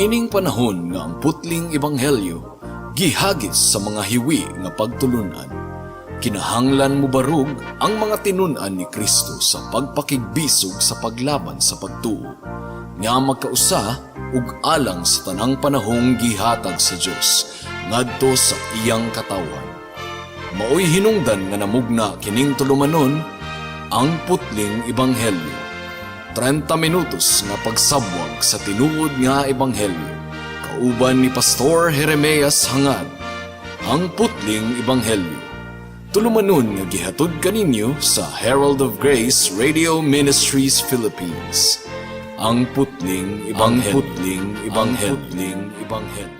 Niining panahon nga ang putling ebanghelyo gihagis sa mga hiwi nga pagtulunan, kinahanglan mobarog ang mga tinun-an ni Kristo sa pagpakigbisog sa paglaban sa pagtuo nga magkausa ug alang sa tanang panahong gihatag sa Dios ngadto sa iyang katawhan. Maoy hinungdan nga namugna kining tulumanon, Ang Putling Ebanghelyo. 30 minutos nga pagsabwag sa tinuod nga ebanghelyo. Kauban ni Pastor Jeremias Hangad. Ang Putling Ebanghelyo. Tulumanon nga gihatod kaninyo sa Herald of Grace Radio Ministries Philippines. Ang Putling Ebanghelyo. Ang Putling Ebanghelyo. Ang Putling Ebanghelyo.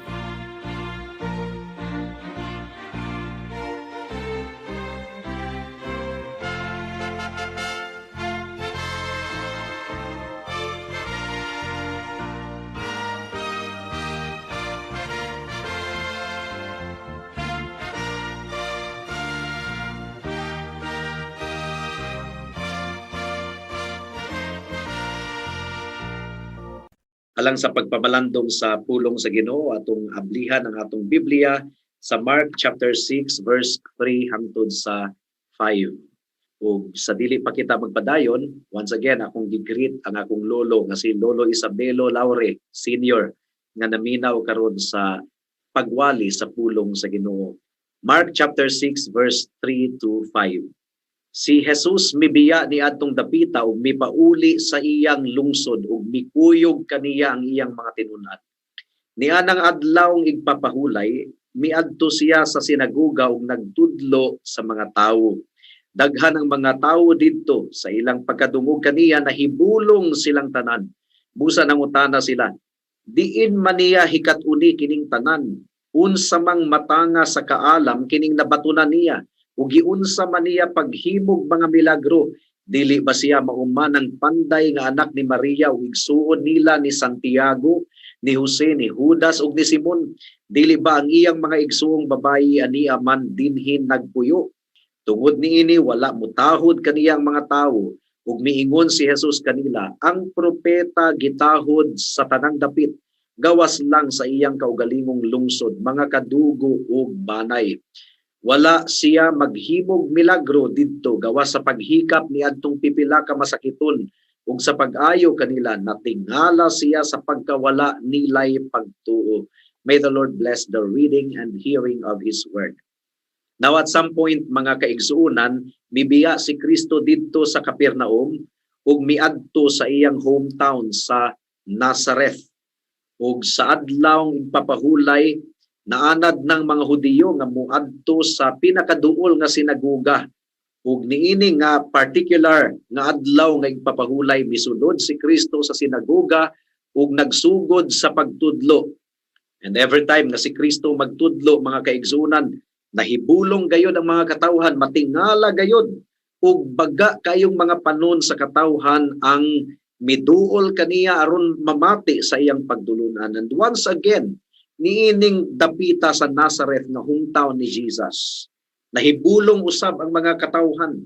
Alang sa pagpamalandong sa pulong sa Ginoo, atong ablihan ang atong Biblia sa Mark chapter 6 verse 3 hangtod sa 5. Ug sa dili pa kita magpadayon, once again akong gi-greet ang akong lolo nga si Lolo Isabelo Laure Senior nga naminaw karon sa pagwali sa pulong sa Ginoo. Mark chapter 6 verse 3 to 5. Si Jesus mibiya ni adtong dapita ug mipauli sa iyang lungsod ug mikuyog kaniya ang iyang mga tinun-an. Nianang adlawng igpapahulay, miadto siya sa sinagoga ug nagtudlo sa mga tawo. Daghan ang mga tawo didto. Sa ilang pagkadungog kaniya, nahibulong silang tanan. Busa nangutana sila, "Diin man niya hikat-uni kining tanan? Unsa mang matanga sa kaalam kining nabatunan niya? Ug giunsa man niya paghimog mga milagro? Dili ba siya mauman ang panday nga anak ni Maria ug igsuon nila ni Santiago, ni Jose, ni Judas ug ni Simon? Dili ba ang iyang mga igsuong babayi ania man dinhin nagpuyo?" Tungod niini wala mutahod kaniya ang mga tawo. Ug miingon si Jesus kanila, "Ang propeta gitahod sa tanang dapit, gawas lang sa iyang kaugalingong lungsod, mga kadugo ug banay." Wala siya maghimog milagro didto gawas sa paghikap ni adtong pipila ka masakiton ug sa pag-ayo kanila. Natingala siya sa pagkawala nilay pagtuo. May the Lord bless the reading and hearing of His word. Now, at some point, mga kaigsuonan, mibiya si Kristo didto sa Capernaum ug miadto sa iyang hometown sa Nazareth. Ug sa adlawng igpapahulay, naanad ng mga Hudiyo nga muadto sa pinakaduol nga sinagoga. Ug niini nga particular nga adlaw nga igpapahulay, misulod si Kristo sa sinagoga ug nagsugod sa pagtudlo. And every time nga si Kristo magtudlo, mga kaigsuonan, nahibulong gayod ang mga katawhan, matingala gayod ug baga kayong mga panon sa katawhan ang miduol kaniya aron mamati sa iyang pagdulunan. And once again, niining dapita sa Nazareth nga hometown ni Jesus, nahibulong usab ang mga katawhan.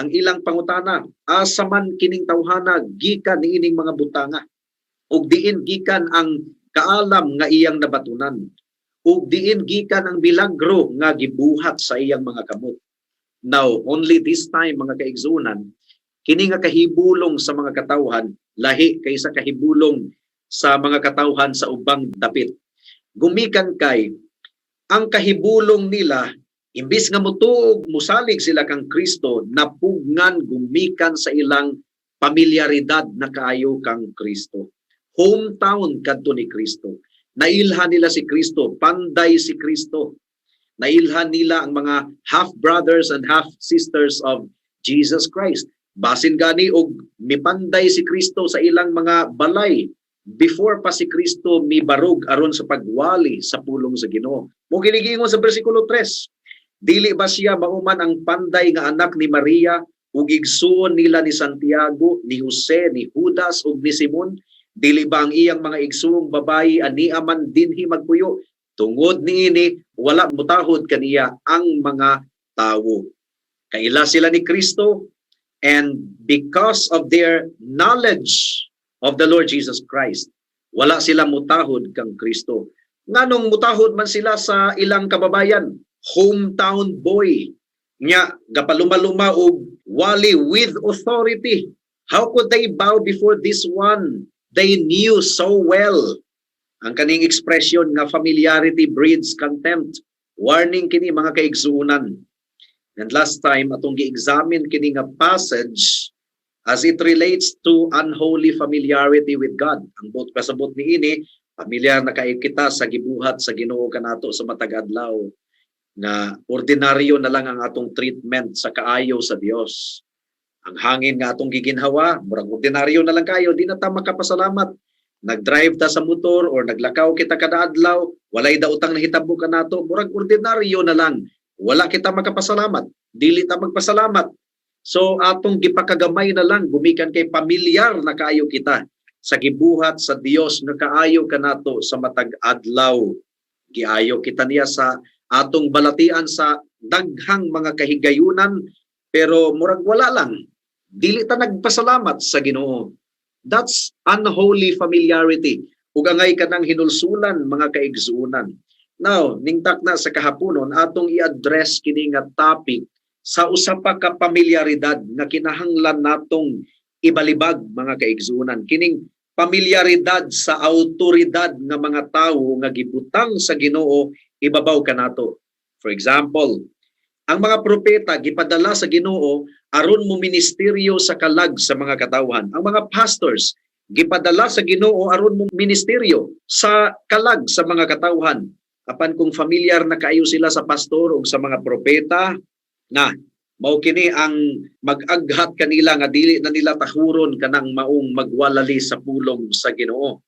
Ang ilang pangutana, "Asa man kining tawhana gikan niining mga butanga? Ug diin gikan ang kaalam nga iyang nabatunan? Ug diin gikan ang milagro nga gibuhat sa iyang mga kamot?" Now, only this time, mga kaigsuonan, kini nga kahibulong sa mga katawhan lahi kaysa kahibulong sa mga katawhan sa ubang dapit. Gumikan kay ang kahibulong nila, imbis nga mutuog, musalig sila kang Kristo, napugngan gumikan sa ilang pamilyaridad na kaayo kang Kristo. Hometown kadto ni Kristo. Nailhan nila si Kristo, panday si Kristo. Nailhan nila ang mga half brothers and half sisters of Jesus Christ. Basin gani og mipanday si Kristo sa ilang mga balay before pa si Kristo mibarog aron sa pagwali sa pulong sa Ginoo. Mao kini giingon sa bersikulo 3. "Dili ba siya mauman ang panday nga anak ni Maria ug igsuon nila ni Santiago, ni Jose, ni Judas ug ni Simon? Dili ba ang iyang mga igsuong babayi ania man dinhi magpuyo?" Tungod niini wala mutahod kaniya ang mga tawo. Kaila sila ni Kristo, and because of their knowledge of the Lord Jesus Christ, Wala sila mutahod kang Kristo. Nganong mutahod man sila sa ilang kababayan, hometown boy. Nya gapalumaluma og wali with authority. How could they bow before this one they knew so well? Ang kaning expression nga "familiarity breeds contempt." Warning kini, mga kaigsuonan. And last time, atong gi-examine kini nga passage as it relates to unholy familiarity with God. Ang buot pasabot niini, familiar na kay kita sa gibuhat sa Ginoo kanato sa matag adlaw, nga ordinaryo na lang ang atong treatment sa kaayo sa Dios. Ang hangin nga atong giginhawa, murag ordinaryo na lang kayo, di na ta makapasalamat. Nag-drive ta sa motor or naglakaw kita kada adlaw, walay daotang nahitabo kanato, murag ordinaryo na lang. Wala kita makapasalamat, dili ta magpasalamat. So atong gipakagamay na lang gumikan kay pamilyar na kaayo kita sa gibuhat sa Dios nga kaayo kanato sa matag adlaw. Giayo kita niya sa atong balatian sa daghang mga kahigayunan, pero murag wala lang. Dili ta nagpasalamat sa Ginoo. That's unholy familiarity. Ug angay kanang hinulsulan, mga kaigsuonan. Now, ningtak na sa kahaponon, atong i-address kini nga topic sa usa pa ka pamilyaridad nga kinahanglan natong ibalibag, mga kaigsuonan. Kining pamilyaridad sa autoridad nga mga tawo nga gibutang sa Ginoo ibabaw kanato. For example, ang mga propeta gipadala sa Ginoo aron mo ministeryo sa kalag sa mga katawhan. Ang mga pastors gipadala sa Ginoo aron mo ministeryo sa kalag sa mga katawhan. Apan kung familiar na kaayo sila sa pastor o sa mga propeta, na mao kini ang mag-aghat kanila nga dili na nila tahuron kanang maong magwalali sa pulong sa Ginoo.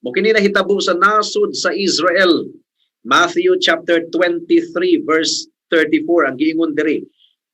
Mao kini nahitabo sa nasod sa Israel. Matthew chapter 23 verse 34, ang giingon diri,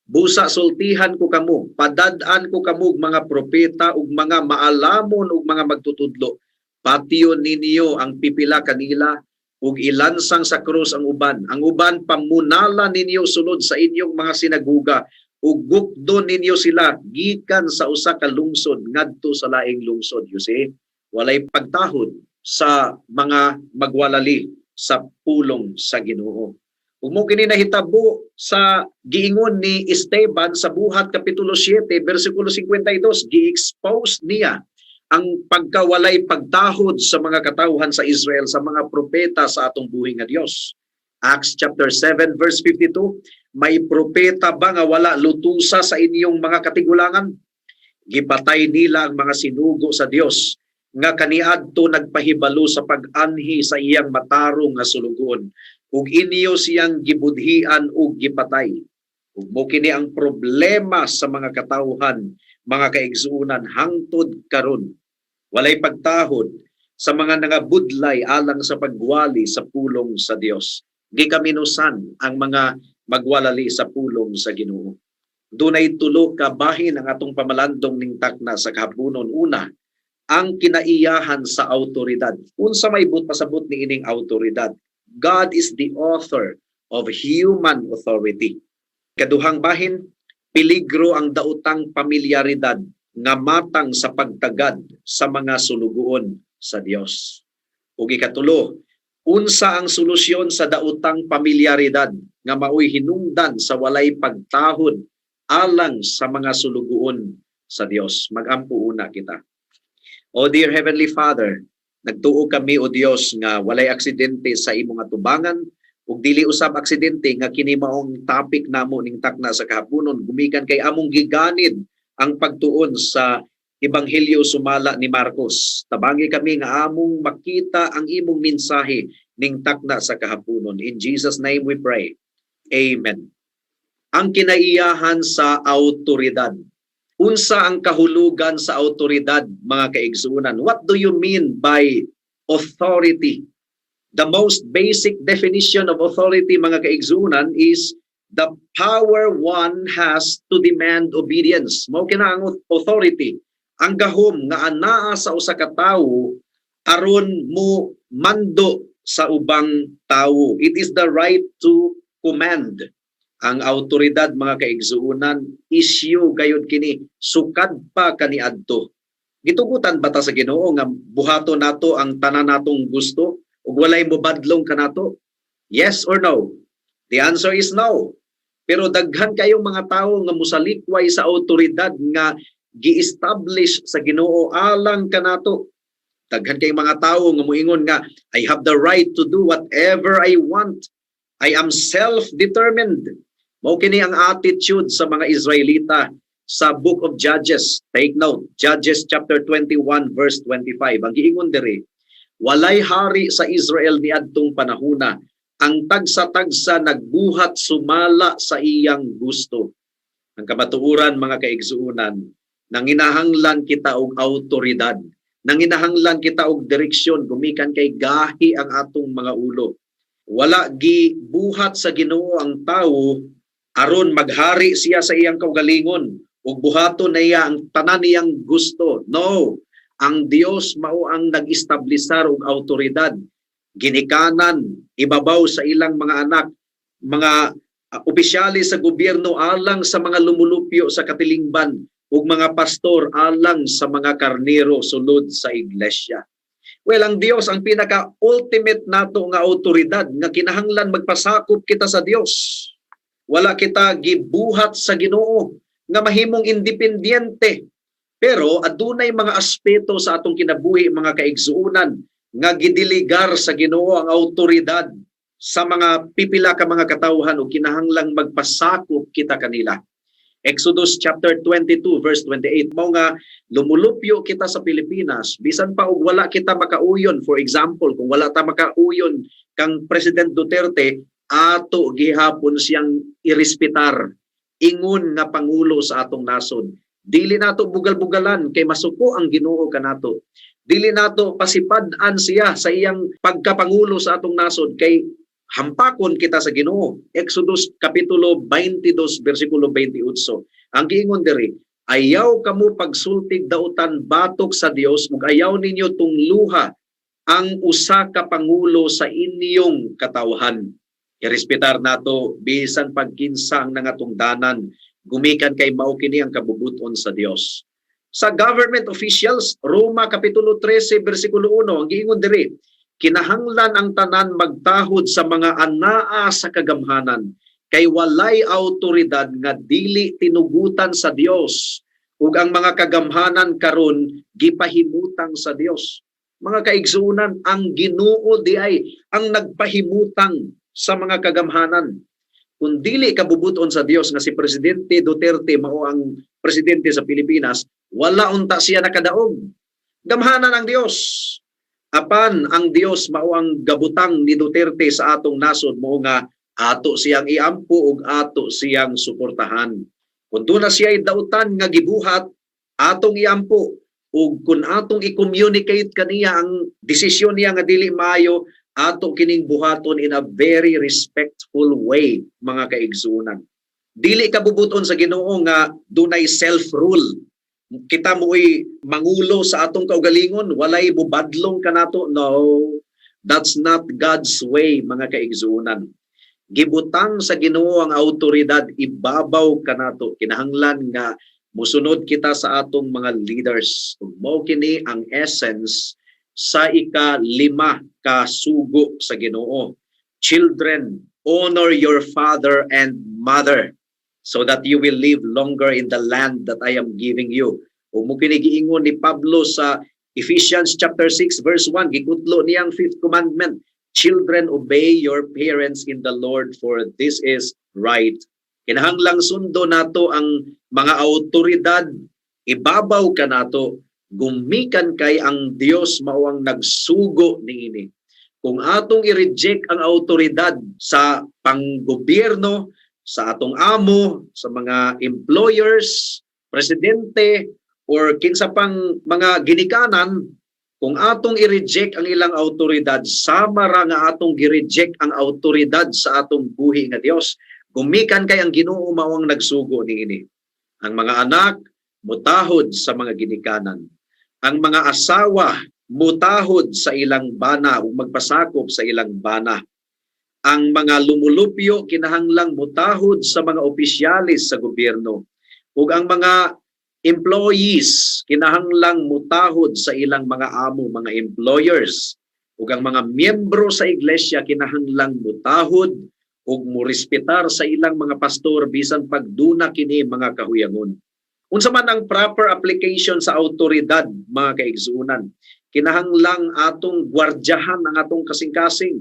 "Busa sultihan ko kamo, padad-an ko kamo og mga propeta ug mga maalamon ug mga magtutudlo. Patyon ninyo ang pipila kanila ug ilansang sa krus ang uban. Ang uban pamunala ninyo sulod sa inyong mga sinaguga ug gukdon ninyo sila gikan sa usa ka lungsod ngadto sa laing lungsod." You see, walay pagtahod sa mga magwalali sa pulong sa Ginoo. Ug mao kini nahitabo sa giingon ni Esteban sa Buhat kapitulo 7 bersikulo 52. Gi-expose niya ang pagkawalay pagtahod sa mga katawhan sa Israel sa mga propeta sa atong buhi nga Dios. Acts chapter 7 verse 52, "May propeta ba nga wala lutusa sa inyong mga katigulangan? Gipatay nila ang mga sinugo sa Dios nga kaniadto nagpahibalo sa pag-anhi sa iyang matarong nga sulugoon, ug inyo siyang gibudhian ug gipatay." Ug mao kini ang problema sa mga katawhan, mga kaigsuonan, hangtod karon. Walay pagtahod sa mga nangabudlay alang sa pagwali sa pulong sa Dios. Gikaminusan ang mga magwalali sa pulong sa Ginoo. Dunay tulo ka bahin ang atong pamalandong ning takna sa kahaponon. Una, ang kinaiyahan sa autoridad. Unsa may buot pasabot ni ining autoridad? God is the author of human authority. Kaduhang bahin, peligro ang daotang pamilyaridad nga matang sa pagtagad sa mga sulugoon sa Dios. Ug ikatulo, unsa ang solusyon sa daotang pamilyaridad nga maoy hinungdan sa walay pagtahod alang sa mga sulugoon sa Dios? Magampo una kita. O dear Heavenly Father, nagtuo kami, o Dios, nga walay aksidente sa imong atubangan ug dili usab aksidente nga kini maong topic namo ning takna sa kahaponon gumikan kay among giganid ang pagtuon sa Ebanghelyo sumala ni Marcos. Tabangi kami nga among makita ang imong mensahe ning takna sa kahaponon. In Jesus' name we pray. Amen. Ang kinaiyahan sa autoridad. Unsa ang kahulugan sa autoridad, mga kaigsuonan? What do you mean by authority? The most basic definition of authority, mga kaigsuonan, is the power one has to demand obedience. Mao kina ang authority. Ang gahom nga anaa sa usa ka tawo aron mo mando sa ubang tawo. It is the right to command. Ang autoridad, mga kaigsuonan, issue gayud kini sukad pa kaniadto. Gitugutan ba ta sa Ginoo nga buhaton nato ang tanan natong gusto ug walay mobadlong kanato? Yes or no? The answer is no. Pero daghan kayong mga tawo nga musalikway sa autoridad nga gi-establish sa Ginoo alang kanato. Daghan kayong mga tawo nga moingon nga, "I have the right to do whatever I want. I am self-determined." Mao kini ang attitude sa mga Israelita sa Book of Judges. Take note, Judges chapter 21 verse 25. Ang giingon diri, "Walay hari sa Israel niadtong panahuna. Ang tagsa-tagsa nagbuhat sumala sa iyang gusto." Ang kamatuoran, mga kaigsuonan, nanginahanglan kita og autoridad. Nanginahanglan kita og direksyon gumikan kay gahi ang atong mga ulo. Wala gibuhat sa Ginoo ang tawo aron maghari siya sa iyang kaugalingon ug buhaton na niya ang tanan niyang gusto. No, ang Dios mao ang nag-establisar og autoridad, ginikanan ibabaw sa ilang mga anak, mga opisyales sa gobyerno alang sa mga lumulupyo sa katilingban ug mga pastor alang sa mga karnero sulod sa iglesia. Well, ang Dios ang pinaka ultimate nato nga autoridad nga kinahanglan magpasakop kita sa Dios. Wala kita gibuhat sa Ginoo nga mahimong independyente. Pero adunay mga aspeto sa atong kinabuhi, mga kaigsuonan, nga gidiligar sa Ginoo ang autoridad sa mga pipila ka mga katawhan ug kinahanglang magpasakop kita kanila. Exodus chapter 22 verse 28. Mao nga lumulupyo kita sa Pilipinas bisan pa og wala kita makauyon. For example, kung wala ta makauyon kang President Duterte, ato gihapon siyang irespetar ingon nga pangulo sa atong nasod. Dili nato bugal-bugalan kay masuko ang Ginoo kanato. Dili nato pasipad-an siya sa iyang pagkapangulo sa atong nasod kay hampakon kita sa Ginoo. Exodus kapitulo 22 bersikulo 28. Ang giingon diri, "Ayaw kamo pagsultig dautan batok sa Dios ug ayaw ninyo tungluha ang usa ka pangulo sa inyong katawhan." Irespetar nato bisan pagkinsa ang nangatungdanan gumikan kay mao kini ang kabubuton sa Dios. Sa government officials, Roma kapitulo 13 bersikulo 1, ang giingon diri, "Kinahanglan ang tanan magtahod sa mga anaa sa kagamhanan kay walay autoridad nga dili tinugutan sa Dios ug ang mga kagamhanan karon gipahimutang sa Dios." Mga kaigsuonan, ang Ginoo diay ang nagpahimutang sa mga kagamhanan. Kung dili kabubuton sa Dios nga si Presidente Duterte mao ang presidente sa Pilipinas, wala unta siya nakadaog. Gamhanan ang Dios. Apan ang Dios mao ang gabutang ni Duterte sa atong nasod, mao nga ato siyang iampo ug ato siyang suportahan. Kung duna siya dautan nga gibuhat, atong iampo ug kung atong i-communicate kaniya ang desisyon niya nga dili maayo, ato kining buhaton in a very respectful way, mga kaigsuonan. Dili kabubuton sa Ginoo nga dunay self-rule. Kita mo'y mangulo sa atong kaugalingon, walay mubadlong kanato. No, that's not God's way, mga kaigsuonan. Gibutang sa Ginoo ang autoridad ibabaw kanato. Kinahanglan nga musunod kita sa atong mga leaders. Ug mao kini ang essence sa ika-lima ka sugo sa Ginoo. "Children, honor your father and mother so that you will live longer in the land that I am giving you." Ug mao kini giingon ni Pablo sa Ephesians chapter 6 verse 1, gikutlo niyang fifth commandment. "Children, obey your parents in the Lord, for this is right." Kinahanglang sundo nato ang mga autoridad ibabaw kanato gumikan kay ang Dios mao ang nagsugo niini. Kung atong i-reject ang autoridad sa panggobyerno, sa atong amo, sa mga employers, presidente, or kinsa pang mga ginikanan, kung atong i-reject ang ilang autoridad, sama ra nga atong gi-reject ang autoridad sa atong buhi nga Dios. Gumikan kay ang Ginoo mao ang nagsugo niini. Ang mga anak mutahod sa mga ginikanan. Ang mga asawa mutahod sa ilang bana ug magpasakop sa ilang bana. Ang mga lumulupyo kinahanglang mutahod sa mga opisyalis sa gobyerno. Ug ang mga Employees kinahanglang mutahod sa ilang mga amo, mga employers. Ug ang mga miyembro sa iglesia kinahanglang mutahod ug morespetar sa ilang mga pastor bisan pag duna kini mga kahuyangon. Unsa man ang proper application sa autoridad, mga kaigsuonan? Kinahanglang atong gwardyahan ang atong kasing-kasing.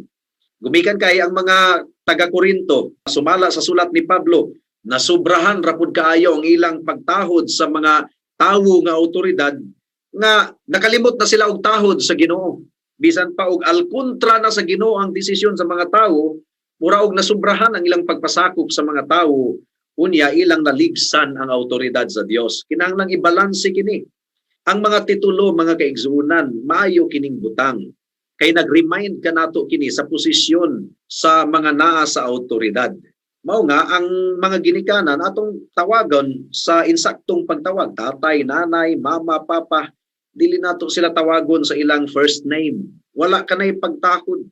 Gumikan kay ang mga taga Korinto, sumala sa sulat ni Pablo, nasubrahan ra pud kaayo ang ilang pagtahod sa mga tawo nga autoridad nga nakalimot na sila og tahod sa Ginoo. Bisan pa og alkontra na sa Ginoo ang desisyon sa mga tawo, mura og nasubrahan ang ilang pagpasakop sa mga tawo, unya ilang naligsan ang autoridad sa Dios. Kinahanglang ibalanse kini. Ang mga titulo, mga kaigsuonan, maayo kining butang. Kay nag-remind kanato kini sa posisyon sa mga naa sa autoridad. Mao nga ang mga ginikanan atong tawagon sa insaktong pagtawag, tatay, nanay, mama, papa, dili nato sila tawagon sa ilang first name. Wala kanay pagtahod.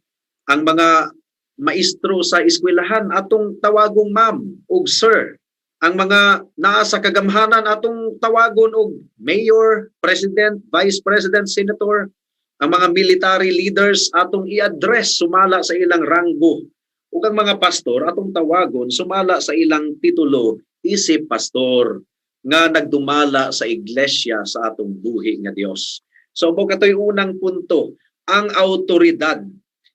Ang mga maestro sa eskwelahan atong tawagong ma'am ug sir. Ang mga naa sa kagamhanan atong tawagon og mayor, president, vice president, senator. Ang mga military leaders atong i-address sumala sa ilang ranggo. Ug ang mga pastor atong tawagon sumala sa ilang titulo isip pastor nga nagdumala sa iglesia sa atong buhi nga Dios. So mao katoy unang punto, ang autoridad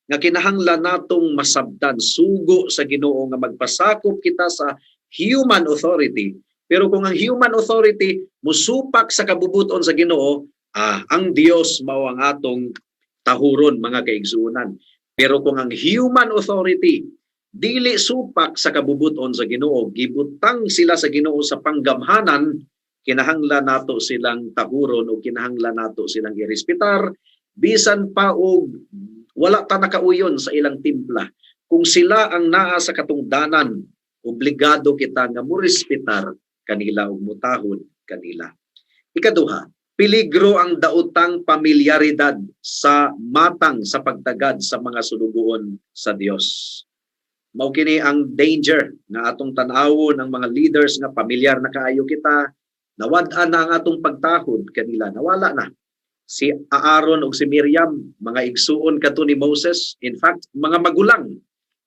nga kinahanglan natong masabtan, sugo sa Ginoo nga magpasakop kita sa human authority. Pero kung ang human authority musupak sa kabubuton sa Ginoo, ang Dios mao ang atong tahuron, mga kaigsuonan. Pero kung ang human authority dili supak sa kabubuton sa Ginoo, gibutang sila sa Ginoo sa panggamhanan, kinahanglan nato silang tahuron o kinahanglan nato silang irespetar bisan pa og wala ta nakauyon sa ilang timpla. Kung sila ang naa sa katungdanan, obligado kita nga morespetar kanila ug mutahod kanila. Ikaduha, peligro ang daotang pamilyaridad sa matang sa pagtagad sa mga sulugoon sa Dios. Mao kini ang danger nga atong tan-awon ang mga leaders nga pamilyar na kaayo kita, nawad-an na ang atong pagtahod kanila, nawala na. Si Aaron ug si Miriam, mga igsuon kato ni Moses, in fact, mga magulang.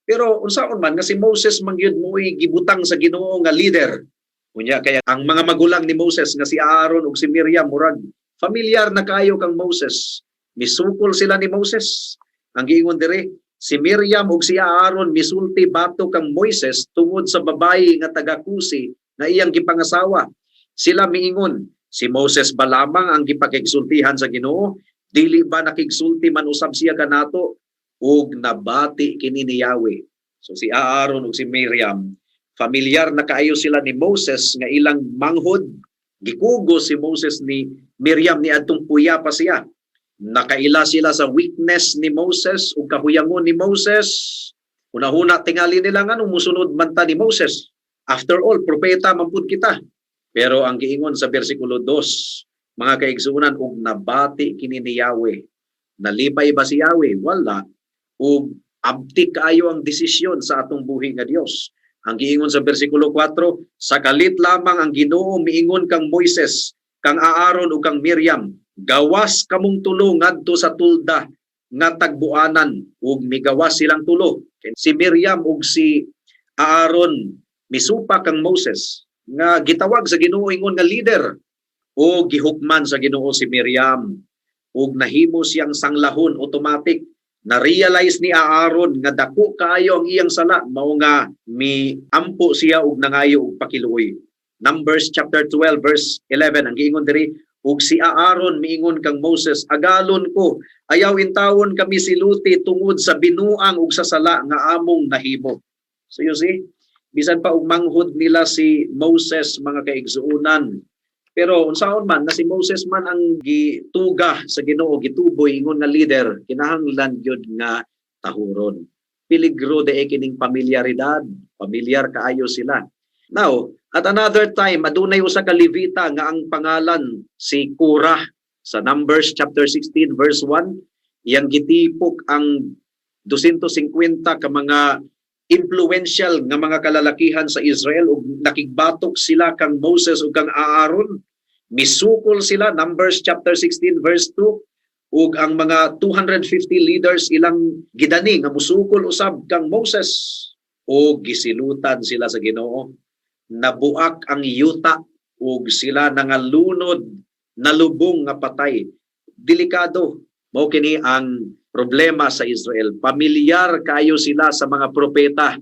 Pero unsaon man nga si Moses man gyud mo'y gibutang sa Ginoo nga leader. Unya kaya ang mga magulang ni Moses nga si Aaron ug si Miriam, murag familiar na kaayo kang Moses. Misukol sila ni Moses. Ang giingon diri, si Miriam ug si Aaron misulti batok kang Moises tungod sa babayi nga taga Kusi nga iyang gipangasawa. Sila miingon, "Si Moses ba lamang ang gipakigsultihan sa Ginoo? Dili ba nakigsulti man usab siya kanato?" Ug nabati kini ni Yahweh. So si Aaron ug si Miriam, familiar na kaayo sila ni Moses nga ilang manghod. Gikugo si Moses ni Miriam ni adtong puya pa siya. Nakaila sila sa weakness ni Moses ug kahuyangon ni Moses. Hunahuna tingali nila nga musunod man ta ni Moses. After all, propeta man pud kita. Pero ang giingon sa bersikulo 2, mga kaigsuonan, ug nabati kini ni Yahweh. Nalipay ba si Yahweh? Wala. Ug abtik kaayo ang desisyon sa atong buhi nga Dios. Ang giingon sa bersikulo 4, sa kalit lamang ang Ginoo miingon kang Moises, kang Aaron ug kang Miriam, "Gawas kamong tulo ngadto sa tulda nga tagbuanan," ug migawas silang tulo. Si Miriam ug si Aaron misupak kang Moses nga gitawag sa Ginoo ingon nga leader, o gihukman sa Ginoo si Miriam ug nahimo siyang sanglahon automatic. Na-realize ni Aaron nga dako kaayo ang iyang sala, mao nga mi ampo siya ug nangayo og pakiluoy. Numbers chapter 12 verse 11, ang giingon diri, ug si Aaron miingon kang Moses, "Agalon ko, ayaw intawon kami siluti tungod sa binuang ug sa sala nga among nahimo." So you see, bisan pa og manghod nila si Moses, mga kaigsuonan, pero unsaon man na si Moses man ang gituga sa Ginoo, gituboy ingon nga leader, kinahanglan gyud nga tahuron. Peligro de kining pamilyaridad, pamilyar kaayo sila. Now, at another time, adunay usa ka Levita nga ang pangalan si Korah. Sa Numbers chapter 16 verse 1, iyang gitipok ang 250 ka mga influential nga mga kalalakihan sa Israel ug nakigbatok sila kang Moses ug kang Aaron. Misukol sila, Numbers chapter 16 verse 2, ug ang mga 250 leaders ilang gidani nga musukol usab kang Moses, ug gisilutan sila sa Ginoo. Nabuak ang yuta ug sila nangalunod, nalubong nga patay. Delikado. Mao kini ang problema sa Israel. Pamilyar kayo sila sa mga propeta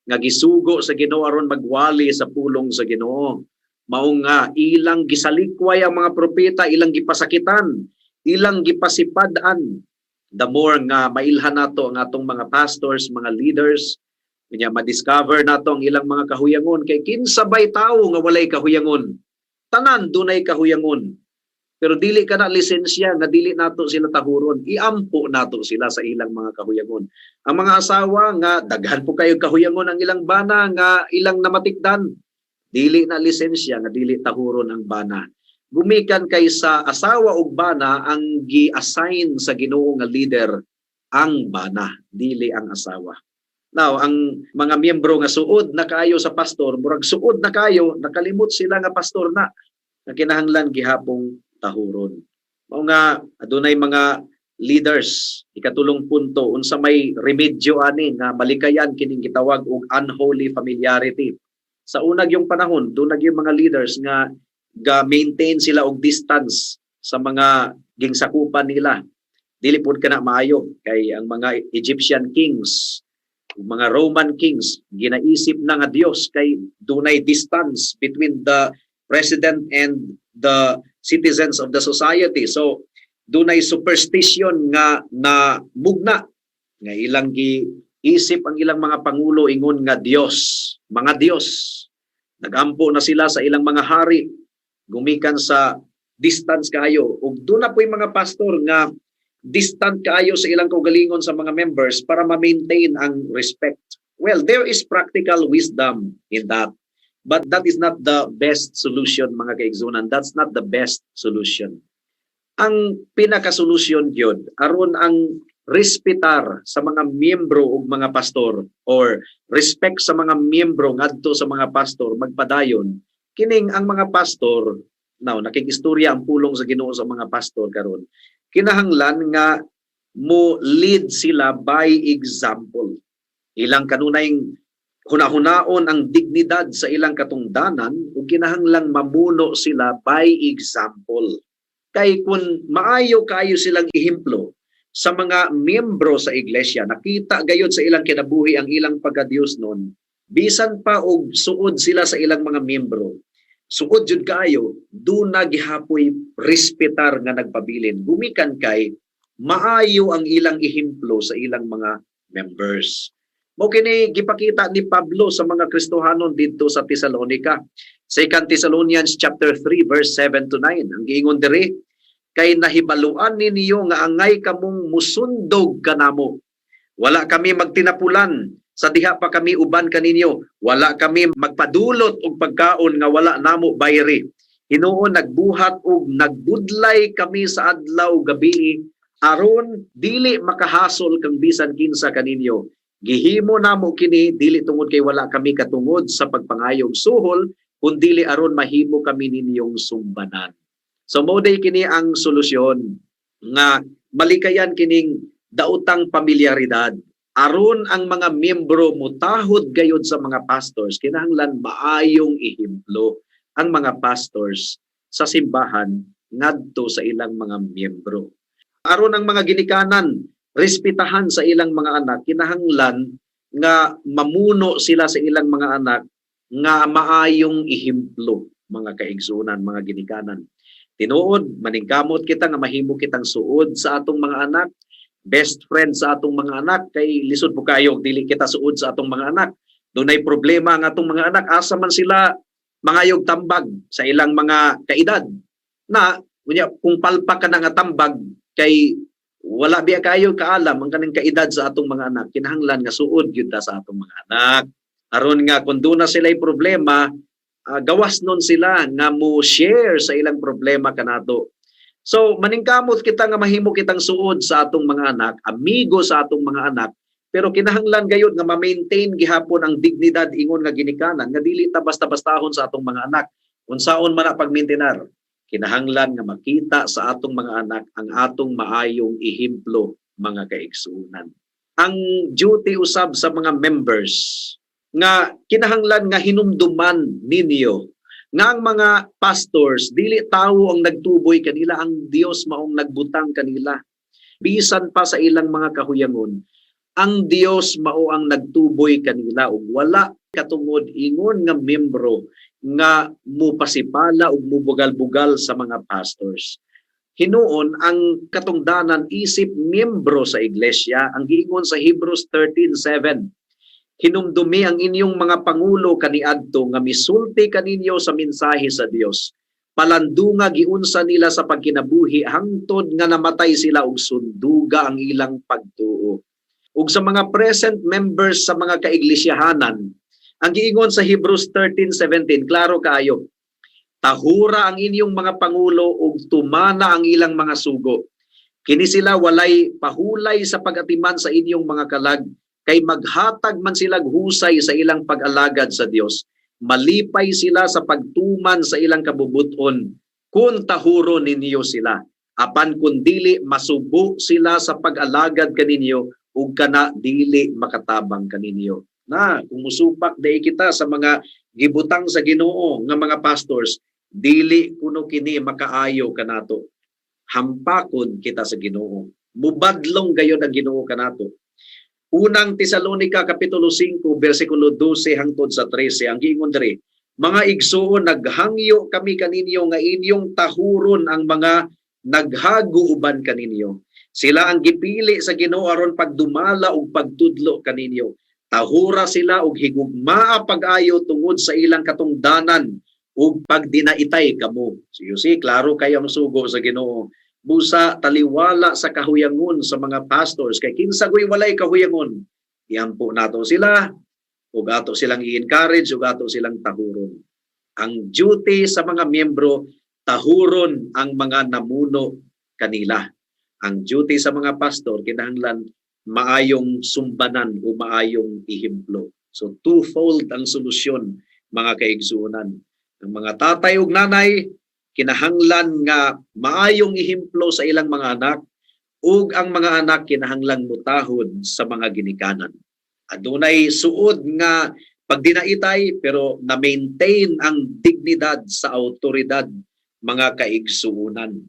nga gisugo sa Ginoo aron magwali sa pulong sa Ginoo. Mao nga ilang gisalikway ang mga propeta, ilang gipasakitan, ilang gipasipad-an. The more nga mailhan nato ang atong mga pastors, mga leaders, unya ma-discover nato ang ilang mga kahuyangon, kay kinsa bay tawo nga walay kahuyangon? Tanan dunay kahuyangon. Pero dili ka na lisensya nga dili nato sila tahuron. Iampo nato sila sa ilang mga kahuyangon. Ang mga asawa nga daghan po kayo kahuyangon ang ilang bana nga ilang namatikdan, dili na lisensya nga dili tahuron ang bana. Gumikan kay sa asawa ug bana ang gi-assign sa Ginoo nga leader ang bana, dili ang asawa. Now, ang mga miyembro nga suod na kaayo sa pastor, murag suod na kayo, nakalimot sila nga pastor na, nga kinahanglan gihapong tahuron. Mao nga adunay mga leaders. Ikatulong punto, unsa may remedyo ani nga malikayan kining gitawag og unholy familiarity? Sa unag yung panahon, duna yung mga leaders nga ga maintain sila og distance sa mga gingsakupan nila. Dili pud kana maayo kay ang mga Egyptian kings, mga Roman kings, ginaisip na nga Dios kay dunay distance between the president and the citizens of the society. So dunay superstition nga na mugna nga ilang giisip ang ilang mga pangulo ingon nga Dios, mga Dios. Nagampo na sila sa ilang mga hari gumikan sa distance kaayo, ug duna po'y mga pastor nga distant kaayo sa ilang kaugalingon sa mga members para ma-maintain ang respect. Well, there is practical wisdom in that. But that is not the best solution, mga kaigsunan. That's not the best solution. Ang pinakasolusyon gyud aron ang respetar sa mga miyembro ug mga pastor or respect sa mga miyembro ngadto sa mga pastor magpadayon, kining ang mga pastor, now nakikistorya ang pulong sa Ginoo sa mga pastor karon, kinahanglan nga mo lead sila by example. Ilang kanunayng hunahunaon ang dignidad sa ilang katungdanan ug kinahanglang mamuno sila by example. Kay kung maayo kaayo silang ehemplo sa mga miyembro sa iglesia, nakita gayod sa ilang kinabuhi ang ilang pagka-Diyos nun, bisan pa og suod sila sa ilang mga miyembro, suod jud kaayo, duna gihapoy respetar nga nagpabilin gumikan kay maayo ang ilang ehemplo sa ilang mga members. Mao kini gipakita ni Pablo sa mga Kristohanon didto sa Tesalonica. 2 Thessalonians chapter 3 verse 7 to 9. Ang giingon diri, "Kay nahibaluan ninyo nga angay kamong musundog kanamo. Wala kami magtinapulan sa diha pa kami uban kaninyo. Wala kami magpadulot og pagkaon nga wala namo bayri. Hinuon nagbuhat og nagbudlay kami sa adlaw gabi aron dili makahasol kang bisan kinsa kaninyo. Gihimo namo kini dili tungod kay wala kami katungod sa pagpangayog suhol, kundili aron mahimo kami ninyong sumbanan." So mao day kini ang solusyon nga malikayan kining daotang pamilyaridad. Aron ang mga miyembro mutahod gayod sa mga pastors, kinahanglan maayong ehemplo ang mga pastors sa simbahan ngadto sa ilang mga miyembro. Aron ang mga ginikanan respetahan sa ilang mga anak, kinahanglan nga mamuno sila sa ilang mga anak nga maayong ehemplo, mga kaigsunan, mga ginikanan. Tinuod, maningkamot kita nga mahimo kitang suod sa atong mga anak, best friend sa atong mga anak, kay lisod po kayo dili kita suod sa atong mga anak. Dunay problema ang atong mga anak, asa man sila mangayog tambag sa ilang mga kaedad? Na unya kung palpak ka na nga tambag kay wala biya kayo kaalam ang kaning kaedad sa atong mga anak, kinahanglan nga suod gyud ta sa atong mga anak. Aron nga kung duna sila'y problema, gawas nun sila nga mo share sa ilang problema kanato. So maningkamot kita nga mahimo kitang suod sa atong mga anak, amigo sa atong mga anak, pero kinahanglan gayud nga ma-maintain gihapon ang dignidad ingon nga ginikanan nga dili ta basta-bastahon sa atong mga anak. Unsaon man na pag-maintain? Kinahanglan nga makita sa atong mga anak ang atong maayong ehemplo, mga kaigsuonan. Ang duty usab sa mga members nga kinahanglan nga hinumduman ninyo nga ang mga pastors, dili tawo ang nagtuboy kanila, ang Dios maong nagbutang kanila. Bisan pa sa ilang mga kahuyangon, ang Dios mao ang nagtuboy kanila ug wala katungod ingon nga membro nga mupasipala ug mubugal-bugal sa mga pastors. Hinuon ang katungdanan isip miyembro sa iglesia, ang giingon sa Hebrews 13:7, "Hinumdumi ang inyong mga pangulo kaniadto nga misulti kaninyo sa mensahe sa Dios. Palandunga giunsa nila sa pagkinabuhi hangtod nga namatay sila ug sunduga ang ilang pagtuo." Ug sa mga present members sa mga kaiglisyahanan, ang giingon sa Hebrews 13:17, klaro kaayo, "Tahura ang inyong mga pangulo ug tumana ang ilang mga sugo. Kini sila walay pahulay sa pag-atiman sa inyong mga kalag, kay maghatag man sila husay sa ilang pag-alagad sa Dios. Malipay sila sa pagtuman sa ilang kabubuton kung tahuro ninyo sila. Apan kung dili, masubo sila sa pag-alagad kaninyo ug kana dili makatabang kaninyo." Na kung musupak dai kita sa mga gibutang sa Ginoo nga mga pastors, dili kuno kini makaayo kanato. Hampakon kita sa Ginoo. Mubadlong gayon ang Ginoo kanato. Unang Tesalonica kapitulo 5 bersikulo 12 hangtod sa 13, ang giingon diri, "Mga igsuon, naghangyo kami kaninyo nga inyong tahuron ang mga naghago uban kaninyo. Sila ang gipili sa Ginoo aron pagdumala ug pagtudlo kaninyo. Tahura sila og higugmaa pag-ayo tungod sa ilang katungdanan ug pagdinaitay kamo." So you see, klaro kayo ang sugo sa Ginoo. Busa taliwala sa kahuyangon sa mga pastors, kay kinsa goy walay kahuyangon, iampo nato sila ug ato silang i-encourage ug ato silang tahuron. Ang duty sa mga miyembro, tahuron ang mga namuno kanila. Ang duty sa mga pastor, kinahanglan maayong sumbanan o maayong ehemplo. So twofold ang solusyon, mga kaigsuonan. Ang mga tatay ug nanay kinahanglan nga maayong ehemplo sa ilang mga anak, ug ang mga anak kinahanglan mutahod sa mga ginikanan. Adunay suod nga pagdinaitay pero na-maintain ang dignidad sa autoridad, mga kaigsuonan.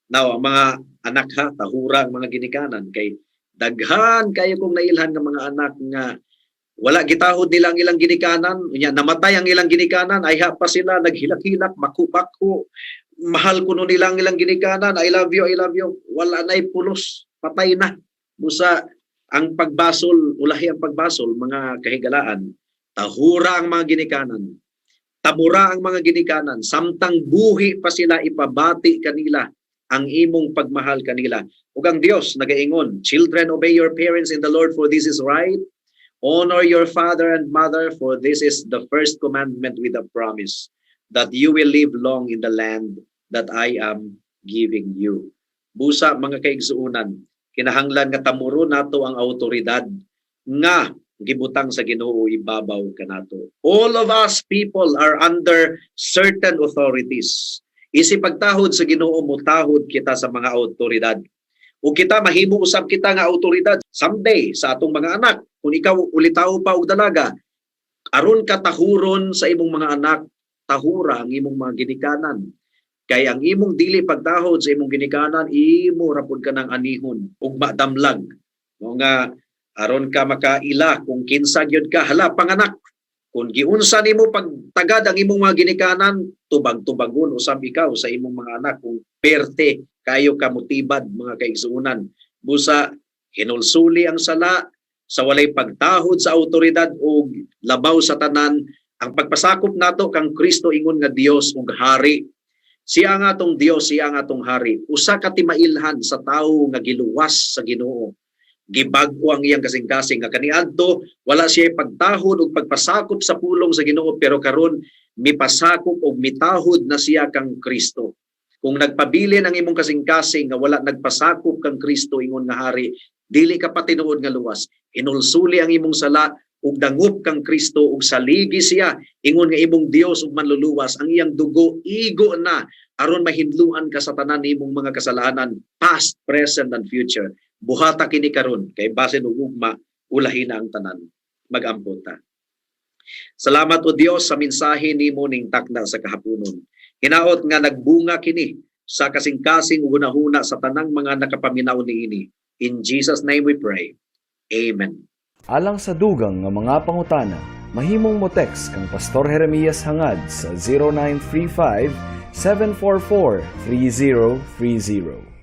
Now, ang mga anak ha, tahura ang mga ginikanan, kay daghan kayo kong nailhan ng mga anak nga wala gitahod nila ang ilang ginikanan, unya namatay ang ilang ginikanan, ayha pa sila naghilak-hilak, maku-bako, mahal kuno nila ang ilang ginikanan, "I love you, I love you." Wala na'y pulos, patay na. Busa ang pagbasol, ulahi ang pagbasol, mga kahigalaan. Tahura ang mga ginikanan. Tamura ang mga ginikanan. Samtang buhi pa sila, ipabati kanila ang imong pagmahal kanila. Ug ang Dios nagaingon, "Children, obey your parents in the Lord, for this is right. Honor your father and mother, for this is the first commandment with a promise, that you will live long in the land that I am giving you." Busa, mga kaigsuonan, kinahanglan nga tamuro nato ang autoridad nga gibutang sa Ginoo ibabaw kanato. All of us people are under certain authorities. Isip pagtahod sa Ginoo, mutahod kita sa mga autoridad. O kita mahimo usab kita nga autoridad someday sa atong mga anak. Kung ikaw ulitawo pa og dalaga, aron ka tahuron sa imong mga anak, tahura ang imong mga ginikanan. Kay ang imong dili pagtahod sa imong ginikanan, imo ra pud ka ng anihon ug madamlag. Mao nga aron ka makaila kung kinsa gyud ka hala panganak. Kung giunsa nimo pagtagad ang imong mga ginikanan, tubag-tubagon usab ikaw sa imong mga anak kung perte kayo ka mutibad, mga kaigsuonan. Busa hinulsuli ang sala sa walay pagtahod sa autoridad ug labaw sa tanan ang pagpasakop nato kang Kristo ingon nga Dios ug hari. Siya ang atong Dios, siya ang atong hari. Usa ka timailhan sa tawo nga giluwas sa Ginoo. Gibag-o ang iyang kasing-kasing nga kaniadto wala siya pagtahod ug pagpasakop sa pulong sa Ginoo, pero karon mipasakop og mitahod na siya kang Kristo. Kung nagpabilin ang imong kasing-kasing nga wala nagpasakop kang Kristo ingon nga hari, dili ka pa tinuod nga luwas. Hinulsuli ang imong sala Ug dangop kang Kristo ug saligi siya ingon nga imong Dios ug Manluluwas. Ang iyang dugo igo na aron mahinluan ka sa tanan nimong mga kasalanan, past, present and future. Buhata kini karon kay basin og ugma ulahi na ang tanan. Mag-ampo ta. Salamat, O Dios, sa mensahe nimo ning takna sa kahaponon. Hinaot nga nagbunga kini sa kasing-kasing ug hunahuna sa tanang mga nakapaminaw niini. In Jesus' name we pray. Amen. Alang sa dugang nga mga pangutana, mahimong mo text kang Pastor Jeremias Hangad sa 0935 744 3030.